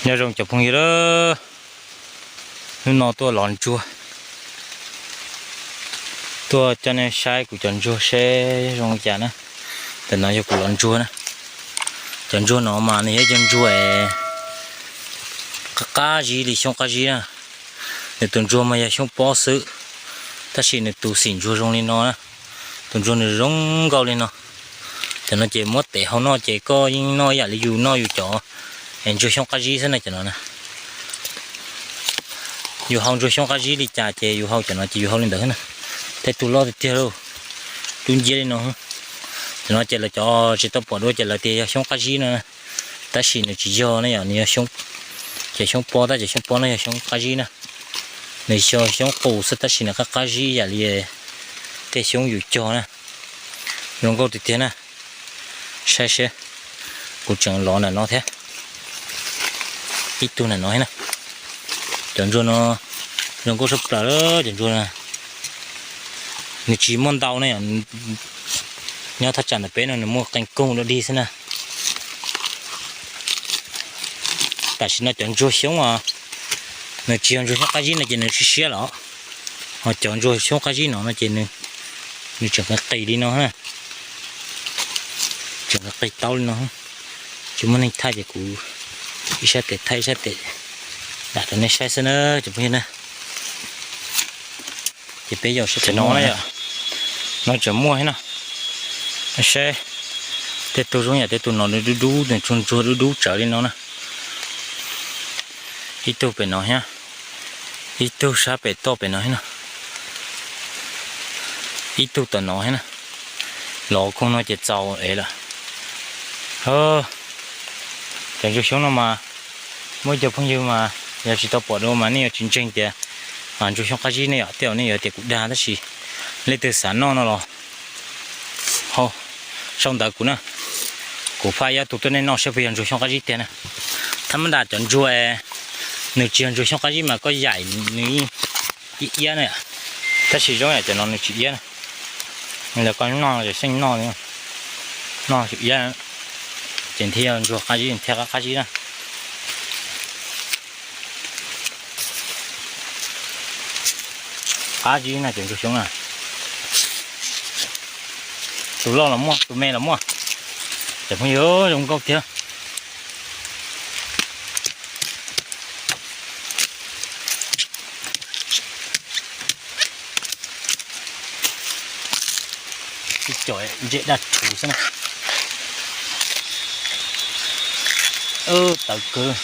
Nyob zoo cov phooj ywg, hnub no tuaj lov ntsuag, tuaj coj nej saib kuv cov ntsuag seb zoo li cas na. Tam no yog kuv lov ntsuag na. Cov ntsuag no mas nws yog cov ntsuag qab qab zib li xyoob qab zib na. Nws tus ntsuag mas yog xyoob pob xwb, tab sis nws tus xim ntsuag zoo li no na. Tus ntsuag nws zoo nkauj li no. Cov no ces muab tev hau noj ces koj yeej noj ib yam li yus noj yus cov ntsuag xyoob qab zib xwb na cov no na. Yus hau ntsuag xyoob qab zib li cas ces yus hau cov no ces yus hau li ntawd na. Tej tug loj tiag tiag lauj, dub nciab li no. Cov no ces lawv cov tsis tau pom dua ces lawv tias yog xyoob qab zib no, tab sis nws tsis yog na yom, nws yog xyoob, ces xyoob pob tab ces xyoob pob no yog xyoob qab zib na. Nws yog xyoob qus xwb tab sis nws qab qab zib ib yam li tej xyoob yus cog na. Zoo nkauj tiag tiag na. Saib seb, kuv tseem lov ntawm no thiab, ib tug ntawm no thiab na. Cov ntsuag no zoo nkauj tshaj plaws cov ntsuag no. Nws tsis muaj ntau ne, nyob thaj tsam ntawm peb no nws muaj qee koog dua dig xwb na. Tam sim no cov ntsuag xyoob os, nws tsis yog ntsuag xyoob qab zib no ces nws siab siab los, ho cov ntsuag xyoob qab zib no no ces nws tseem qis qis li no na, tseem qis qis taub li no. Tsis muaj neeg thaij ces kuv ib sab tes thaij ib sab tes dam rau nej saib xwb na cov phooj ywg na. Ces peb yog sab tes no na yom, no tseem muaj thiab no. Saib, tej tug zoo yam tej tug no dub dub, nws tsuag ntsuag dub dub tsawv li no na. Ib tug pem no thiab, ib tug sab pem toj pem no thiab no, ib tug tom no thiab na. Los koog no ces txaus ev lawm. Cov ntsuag xyoob no mas muaj ib co phooj ywg mas yog tsis tau pom dua mas nej yuav tsis ntseeg tias ntsuag xyoob qab zib ne yom, tej zaum nej yuav tias kuv dag tab sis leej twg xav noj no los ho sau ntawv kuv na, kuv faj ib ob tug tuaj nej noj saib puas yog ntsuag xyoob qab zib tiag na. Thab mab ntas cov ntsuag, nws tsis yog ntsuag xyoob qab zib mas koj yaim nws yeej iab iab na, tab sis zoo yam cov no nws tsis iab na. Lawv koj noj ces xeej noj, noj tsis iab, ces thiaj yog ntsuag qab zib thiab qab qab zib na. Qab zib na cov ntsuag xyoob na. Tus loj los muaj, tus me los muaj. Cov phooj ywg zoo nkauj tiag. Ib co ntse daj rhuv xwb na. Tawv kawg.